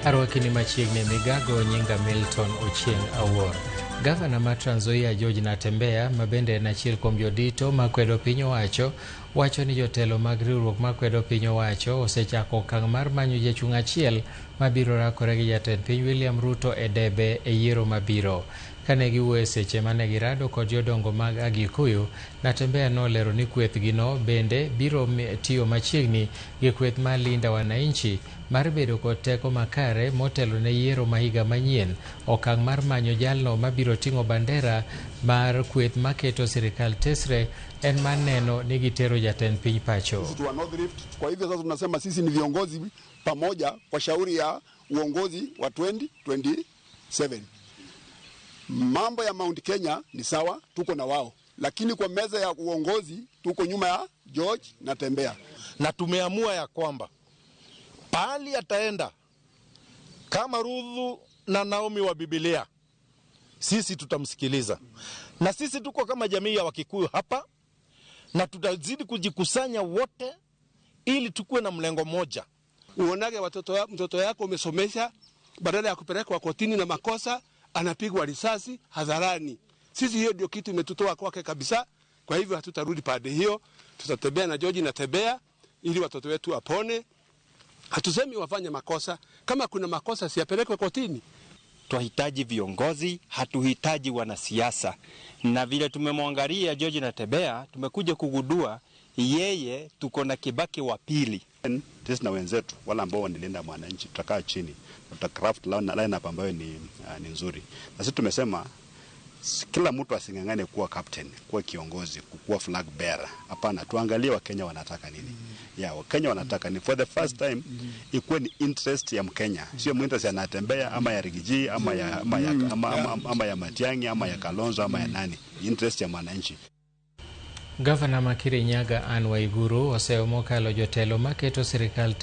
Arwakini machiegni e migago nyinga Milton Ochieng Awuor. Gavana ma Trans Nzoia George Natembeya ma bende en achiel kuom jodito makwedo piny owacho wacho ni jotelo mag riwruok makwedo piny owacho osechako okang' mar manyo jachung' achiel mabiro rakore gi jatend piny William Ruto e debe e yiero mabiro. Kane giwuoyo e seche mane girado kod jodongo mag Agikuyu, Natembeya nolero ni kwethgino bende biro tiyo machiegni gi kweth mar Linda Wananchi mar bedo kod teko makare motelo ne yiero ma higa manyien. Okang' mar manyo jalno mabiro ting'o bandera mar kweth maketo sirikal tesre en mar neno ni gitero jatend piny pacho. Sisi tu wa North Rift. Kwa hivyo sasa tunasema sisi ni viongozi pamoja kwa shauri ya uongozi wa 2027. Mambo ya Mount Kenya ni sawa, tuko na wao, lakini kwa meza ya uongozi tuko nyuma ya George Natembeya. Na tumeamua ya kwamba pahali ataenda kama Ruthu na Naomi wa Biblia, sisi tutamsikiliza, na sisi tuko kama jamii ya Wakikuyu hapa, na tutazidi kujikusanya wote ili tukuwe na mlengo moja. Uonage watoto, mtoto yako umesomesha, badala ya kupelekwa kotini na makosa anapigwa risasi hadharani. Sisi hiyo ndio kitu imetutoa kwake kabisa. Kwa hivyo hatutarudi pande hiyo, tutatembea na George Natembeya ili watoto wetu wapone. Hatusemi wafanye makosa, kama kuna makosa siyapelekwe kotini. Twahitaji viongozi, hatuhitaji wanasiasa. Na vile tumemwangalia George Natembeya, tumekuja kugundua yeye tuko na Kibaki wa pili. Sisi na wenzetu wale ambao wanalinda mwananchi tutakaa chini, tuta craft lineup ambayo ni nzuri. Na sisi tumesema kila mtu asing'ang'ane kuwa captain, kuwa kiongozi, kuwa flag bearer. Hapana, tuangalie Wakenya wanataka nini. Ya Wakenya wanataka nini? For the first time ikuwe ni interest ya Mkenya, sio interest ya Natembeya ama ya Riggy G ama ya Matiang'i ama ya Kalonzo ama ya nani, interest ya mwananchi. Gavana ma Kirinyaga Anne Waiguru oseyo mokalo jotelo maketo sirikal